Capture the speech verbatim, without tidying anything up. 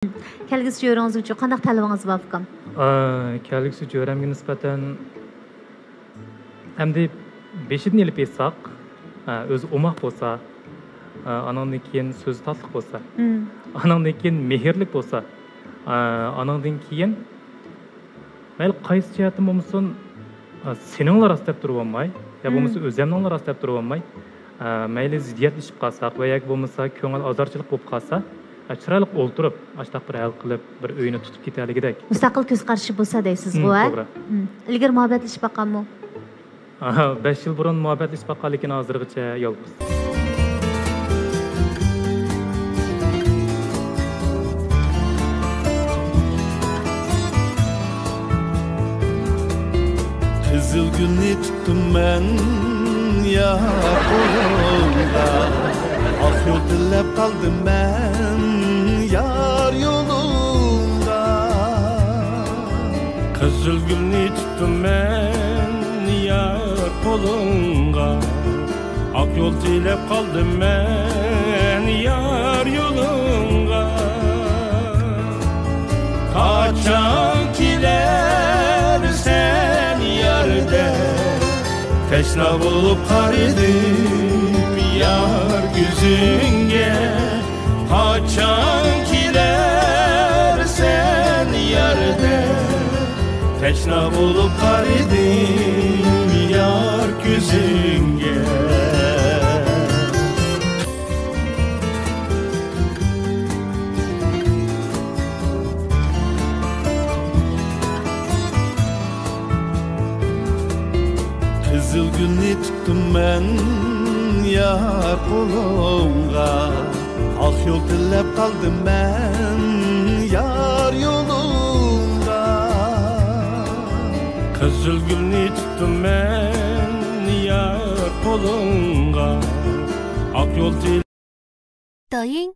كەلگۈسى جۆرىڭىزگىچۇ قانداق تەلىپىڭىز بار، ئۇكام؟ ئا، كەلگۈسى جۆرەمگە نىسبەتەن ئەمدى بېشىدىن ئېلىپ ئېيتساق، ئا، ئۆزى ئوماق بولسا، ئا، ئانىڭدىن كېيىن سۆزى تاتلىق بولسا، مم. ئانىڭدىن كېيىن مېھىرلىك بولسا، ئا، ئانىڭدىن كېيىن مەيلى قايسى جەھەتتىن بولمىسۇن، ئا، سېنىڭلا راست دەپ تۇرۇۋالماي، يا مم. بولمىسا ئۆزەمنىڭلا راست دەپ تۇرۇۋالماي، ئا، مەيلى زىددىيەتلىشىپ قالساق ۋە ياكى بولمىسا كۆڭۈل ئازارچىلىق بولۇپ قالسا، ئا، چىرايلىق ئولتۇرۇپ، ئاشتاق بىر ھەل قىلىپ، بىر ئۆينى تۇتۇپ كېتەلىگۈدەك. مۇستەقىل كۆز قارىشى بولسا دەيسىزغۇ، مم، ھە؟ توغرا. مم. ئىلگىرى مۇھەببەتلىشىپ باققانمۇ؟ ئاھا، بەش يىل بۇرۇن مۇھەببەتلىشىپ باققان، لېكىن ھازىرغىچە يالغۇز. قىزىل گۈلنى تۇتتۇم مەن يار قولۇڭغا، ئاق يول تىلەپ قالدىم مەن يار يولۇڭغا. قىزىل گۈلنى تۇتتۇم مەن يار قولۇڭغا، ئاق يول تىلەپ قالدىم مەن يار يولۇڭغا. قاچان كېلەرسەن يار دەپ، تەشنا بولۇپ قارىدىم يار كۆزۈڭگە. قاچان كېلەرسەن يار دەپ، تەشنا بولۇپ قارىدىم يار كۆزۈڭگە. قىزىل گۈلنى تۇتتۇم مەن يار قولۇڭغا، ئاق يول تىلەپ قالدىم مەن يار يولۇڭغا. قىزىل گۈلنى تۇتتۇم مەن يار قولۇڭغا، ئاق يول تىلەپ 抖音